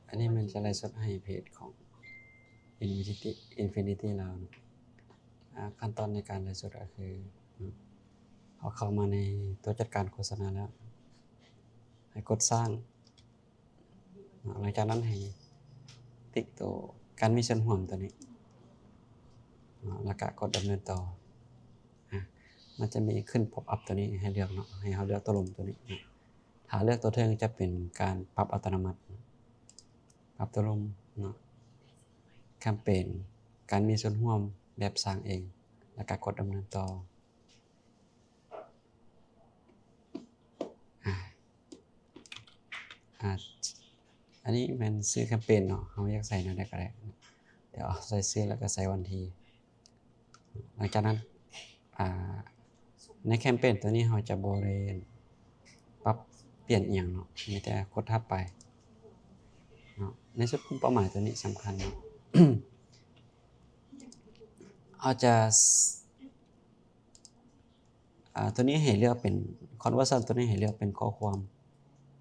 ອັນນີ້ແມ່ນຈະໄລຟ໌ສົດໃຫ້ເພຈຂອງ Infinity Infinity ລາວເນາະ. ອາ ຂັ້ນຕອນໃນການໄລຟ໌ສົດກໍຄື ເຮົາເຂົ້າມາໃນຕົວຈັດການໂຄສະນາແລ້ວ ໃຫ້ກົດສ້າງ. ຫຼັງຈາກນັ້ນໃຫ້ຕິກໂຕການມີສ່ວນຮ່ວມໂຕນີ້ເນາະ ແລ້ວກະກົດດຳເນີນຕໍ່. ອາ ມັນຈະມີຂຶ້ນ pop up ໂຕນີ້ໃຫ້ເລືອກເນາະ ໃຫ້ເຮົາເລືອກໂຕລຸ່ມໂຕນີ້ເນາະ. ຖ້າເລືອກໂຕເທິງຈະເປັນການປັບອັດຕະໂນມັດ ປັບໂຕລຸ່ມເນາະ ແຄມເປນ ການມີສ່ວນຮ່ວມແບບສ້າງເອງ ແລ້ວກະກົດດຳເນີນຕໍ່. ອາ ອາ ອັນນີ້ແມ່ນຊື່ແຄມເປນເນາະ ເຮົາຢາກໃສ່ແນວໃດກໍໄດ້ ດຽວເອົາໃສ່ຊື່ ແລ້ວກໍໃສ່ວັນທີ. ຫຼັງຈາກນັ້ນ ອາ ໃນແຄມເປນໂຕນີ້ເຮົາຈະບໍ່ໄດ້ປັບປ່ຽນອີ່ຫຍັງເນາະ ມີແຕ່ກົດຖັດໄປເນາະ. ໃນຊຸດກຸ່ມເປົ້າໝາຍໂຕນີ້ສຳຄັນເນາະ ເຮົາຈະ ອາ ໂຕນີ້ໃຫ້ເລືອກເປັນ conversion ໂຕນີ້ໃຫ້ເລືອກເປັນຂໍ້ຄວາມ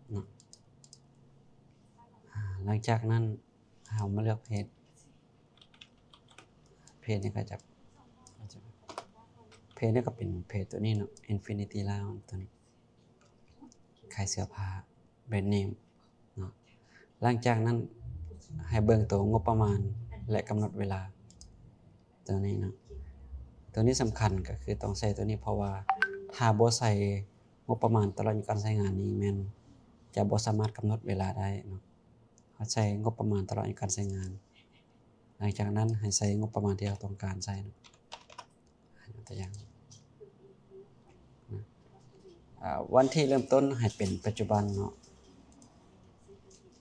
ເນາະ. ອາ ຫຼັງຈາກນັ້ນເຮົາມາເລືອກເພຈ ເພຈນີ້ກໍຈະ ເພຈນີ້ກໍເປັນເພຈໂຕນີ້ເນາະ Infinity Lounge ໂຕນີ້ ຂາຍເສື້ອຜ້າ brand name ເນາະ. ຫຼັງຈາກນັ້ນໃຫ້ເບິ່ງໂຕງົບປະມານ ແລະ ກຳນົດເວລາ ໂຕນີ້ເນາະ. ໂຕນີ້ສຳຄັນກໍຄືຕ້ອງໃສ່ໂຕນີ້ ເພາະວ່າຖ້າບໍ່ໃສ່ງົບປະມານຕະຫຼອດອາຍຸການໃຊ້ງານນີ້ ແມ່ນຈະບໍ່ສາມາດກຳນົດເວລາໄດ້ເນາະ. ເຮົາໃສ່ງົບປະມານຕະຫຼອດອາຍຸການໃຊ້ງານ. ຫຼັງຈາກນັ້ນໃຫ້ໃສ່ງົບປະມານທີ່ເຮົາຕ້ອງການໃສ່ເນາະ. ອາ ຍົກຕົວຢ່າງ ອາ ວັນທີເລີ່ມຕົ້ນໃຫ້ເປັນປັດຈຸບັນເນາະ.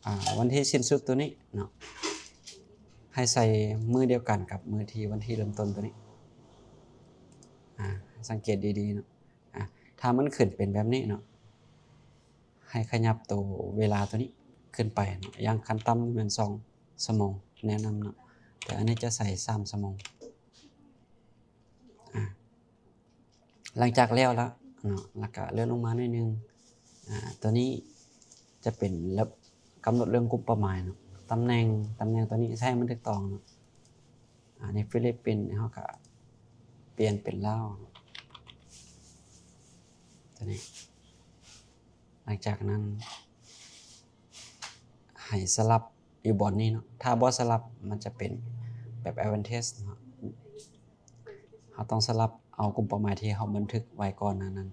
ອາ ວັນທີສິ້ນສຸດໂຕນີ້ເນາະ ໃຫ້ໃສ່ມື້ດຽວກັນກັບມື້ທີ່ ວັນທີເລີ່ມຕົ້ນໂຕນີ້. ອາ ສັງເກດດີໆເນາະ. ອາ ຖ້າມັນຂຶ້ນເປັນແບບນີ້ເນາະ ໃຫ້ຂະຫຍັບໂຕເວລາໂຕນີ້ຂຶ້ນໄປເນາະ ຢ່າງຂັ້ນຕ່ຳແມ່ນສອງຊົ່ວໂມງ ແນະນຳເນາະ ແຕ່ອັນນີ້ຈະໃສ່ສາມຊົ່ວໂມງ. ອາ ຫຼັງຈາກແລ້ວລະເນາະ ແລ້ວກະເລື່ອນລົງມາໜ້ອຍໜຶ່ງ. ອາ ໂຕນີ້ຈະເປັນລະ ກຳນົດເລື່ອງກຸ່ມເປົ້າໝາຍເນາະ ຕຳແໜ່ງ ຕຳແໜ່ງໂຕນີ້ໃຊ້ໃຫ້ມັນຖືກຕ້ອງເນາະ. ອາ ໃນຟີລິບປິນເຮົາກະປ່ຽນເປັນລາວ ໂຕນີ້. ຫຼັງຈາກນັ້ນໃຫ້ສະຫຼັບຢູ່ບ່ອນນີ້ເນາະ ຖ້າບໍ່ສະຫຼັບມັນຈະເປັນແບບ advantage ເນາະ. ເຮົາຕ້ອງສະຫຼັບເອົາກຸ່ມເປົ້າໝາຍທີ່ເຮົາບັນທຶກໄວ້ກ່ອນໜ້ານັ້ນ.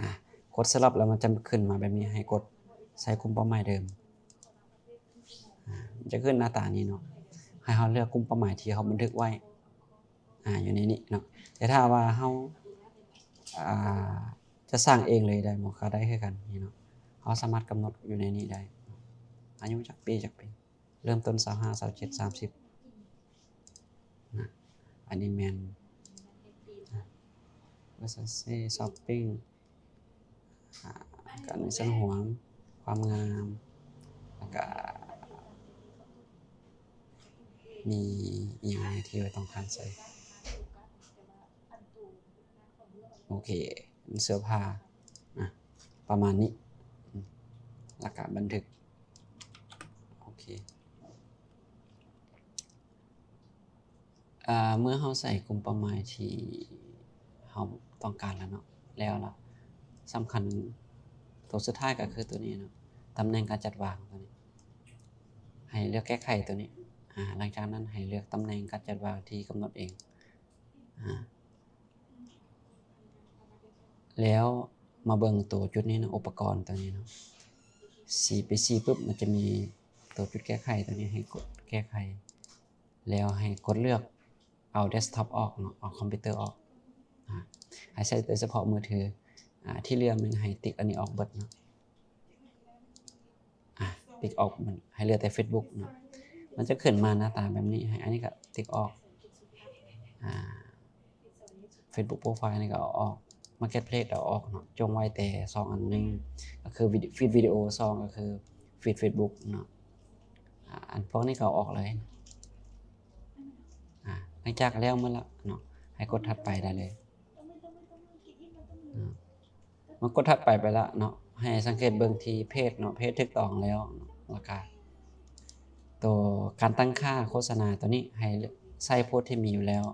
ອາ ກົດສະຫຼັບແລ້ວມັນຈະຂຶ້ນມາແບບນີ້ ໃຫ້ກົດໃສ່ກຸ່ມເປົ້າໝາຍເດີມ. ອາ ມັນຈະຂຶ້ນໜ້າຕານີ້ເນາະ ໃຫ້ເຮົາເລືອກກຸ່ມເປົ້າໝາຍທີ່ເຮົາບັນທຶກໄວ້ ອາ ຢູ່ໃນນີ້ເນາະ. ແຕ່ຖ້າວ່າເຮົາ ອາ ຈະສ້າງເອງເລີຍໄດ້ບໍ່ ກໍໄດ້ຄືກັນນີ້ເນາະ. ເຮົາສາມາດກຳນົດຢູ່ໃນນີ້ໄດ້ ອາຍຸຈັກປີ ຈັກປີ ເລີ່ມຕົ້ນຊາວຫ້າ ຊາວເຈັດ ສາມສິບນະ. ອັນນີ້ແມ່ນ recency shopping ອາ ການມີສ່ວນຮ່ວມ ຄວາມງາມ ແລ້ວກະມີອີ່ຫຍັງແດ່ທີ່ວ່າຕ້ອງການໃສ່. ໂອເຄ ເສື້ອຜ້າ ອາ ປະມານນີ້ ແລ້ວກະບັນທຶກ. ໂອເຄ ອາ ເມື່ອເຮົາໃສ່ກຸ່ມເປົ້າໝາຍທີ່ເຮົາຕ້ອງການແລ້ວເນາະ ແລ້ວລະ ສຳຄັນໂຕສຸດທ້າຍກໍຄືໂຕນີ້ເນາະ ຕຳແໜ່ງການຈັດວາງໂຕນີ້ ໃຫ້ເລືອກແກ້ໄຂໂຕນີ້. ອາ ຫຼັງຈາກນັ້ນໃຫ້ເລືອກຕຳແໜ່ງການຈັດວາງທີ່ກຳນົດເອງ. ອາ ແລ້ວມາເບິ່ງໂຕຈຸດນີ້ເນາະ ອຸປະກອນໂຕນີ້ເນາະ ຊີ້ໄປຊີ້ປຶບ ມັນຈະມີໂຕຈຸດແກ້ໄຂໂຕນີ້ ໃຫ້ກົດແກ້ໄຂ ແລ້ວໃຫ້ກົດເລືອກເອົາເດັສທັອບອອກເນາະ ເອົາຄອມພິວເຕີອອກ. ອາ ໃຫ້ໃຊ້ແຕ່ສະເພາະມືຖື. ອາ ທີ່ເຫຼືອແມ່ນໃຫ້ຕິກອັນນີ້ອອກເບິດເນາະ. ອາ ຕິກອອກມັນ ໃຫ້ເຫຼືອແຕ່ເຟສບຸກເນາະ ມັນຈະຂຶ້ນມາໜ້າຕາແບບນີ້. ໃຫ້ອັນນີ້ກໍຕິກອອກ ອາ ເຟສບຸກໂປຣໄຟລ໌ນີ້ກໍເອົາອອກ ມາເກັດເພລດເອົາອອກເນາະ ຈົ່ງໄວ້ແຕ່ສອງອັນ ໜຶ່ງກໍຄືຟີດວິດີໂອ ສອງກໍຄືຟີດເຟສບຸກເນາະ. ອາ ອັນພວກນີ້ກໍເອົາອອກເລີຍ. ອາ ຫຼັງຈາກແລ້ວໝົດລະເນາະ ໃຫ້ກົດຖັດໄປໄດ້ເລີຍ. ອາ ມັນກົດຖັດໄປໄປລະເນາະ ໃຫ້ສັງເກດເບິ່ງທີ່ເພຈເນາະ ເພຈຖືກຕ້ອງແລ້ວເນາະ ແລ້ວກະໂຕການຕັ້ງຄ່າໂຄສະນາໂຕນີ້ ໃຫ້ໃສ່ໂພສທີ່ມີຢູ່ແລ້ວ.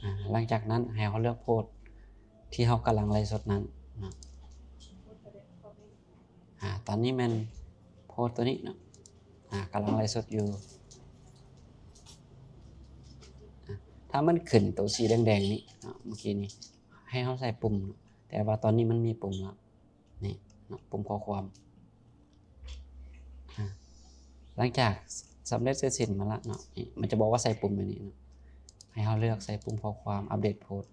ອາ ຫຼັງຈາກນັ້ນໃຫ້ເຮົາເລືອກໂພສທີ່ເຮົາກຳລັງໄລຟ໌ສົດນັ້ນເນາະ. ອາ ຕອນນີ້ແມ່ນໂພສໂຕນີ້ເນາະ ອາ ກຳລັງໄລຟ໌ສົດຢູ່. ອາ ຖ້າມັນຂຶ້ນໂຕສີແດງໆນີ້ເນາະ ເມື່ອກີ້ນີ້ ໃຫ້ເຮົາໃສ່ປຸ່ມເນາະ ແຕ່ວ່າຕອນນີ້ມັນມີປຸ່ມແລ້ວ ນີ້ເນາະ ປຸ່ມຂໍ້ຄວາມ. ອາ ຫຼັງຈາກສຳເລັດເສັດສິ້ນມາລະເນາະ ນີ້ມັນຈະບອກວ່າໃສ່ປຸ່ມແບບນີ້ເນາະ ໃຫ້ເຮົາເລືອກໃສ່ປຸ່ມຂໍ້ຄວາມອັບເດດໂພສ.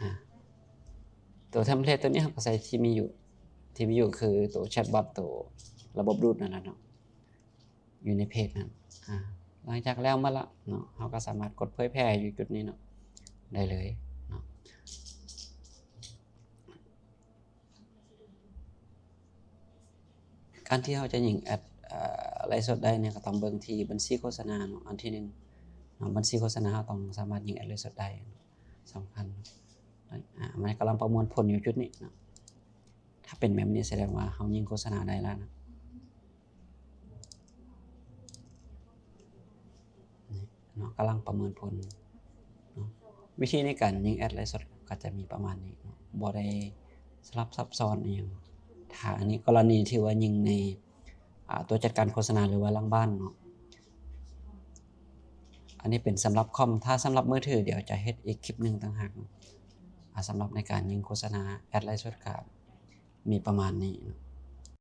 ອາ ໂຕເທັມເພລດໂຕນີ້ເຮົາກໍໃສ່ທີ່ມີຢູ່ ທີ່ມີຢູ່ຄືໂຕແຊັດບອດ ໂຕລະບົບດູດນັ້ນລະເນາະ ຢູ່ໃນເພຈນັ້ນ. ອາ ຫຼັງຈາກແລ້ວໝົດລະເນາະ ເຮົາກໍສາມາດກົດເຜີຍແຜ່ຢູ່ຈຸດນີ້ເນາະ ໄດ້ເລີຍເນາະ. ການທີ່ເຮົາຈະຍິງແອັດ ເອີ ໄລຟ໌ສົດໄດ້ນີ້ ກໍຕ້ອງເບິ່ງທີ່ບັນຊີໂຄສະນາເນາະ ອັນທີໜຶ່ງເນາະ ບັນຊີໂຄສະນາເຮົາຕ້ອງສາມາດຍິງແອັດໄລຟ໌ສົດໄດ້ ສຳຄັນ. ອາ ມັນກຳລັງປະມວນຜົນຢູ່ຈຸດນີ້ເນາະ ຖ້າເປັນແບບນີ້ສະແດງວ່າເຮົາຍິງໂຄສະນາໄດ້ແລ້ວເນາະ. ນີ້ເນາະ ກຳລັງປະເມີນຜົນເນາະ. ວິທີໃນການຍິງແອັດໄລຟ໌ສົດກໍຈະມີປະມານນີ້ເນາະ ບໍ່ໄດ້ສະຫຼັບຊັບຊ້ອນອີ່ຫຍັງ. ຖ້າອັນນີ້ກໍລະນີທີ່ວ່າຍິງໃນ ອາ ຕົວຈັດການໂຄສະນາ ຫຼືວ່າຫຼັງບ້ານເນາະ. ອັນນີ້ເປັນສຳລັບຄອມ ຖ້າສຳລັບມືຖື ດຽວຈະເຮັດອີກຄລິບໜຶ່ງຕ່າງຫາກເນາະ. ອາ ສຳລັບໃນການຍິງໂຄສະນາແອັດໄລຟ໌ສົດກໍມີປະມານນີ້ເນາະ.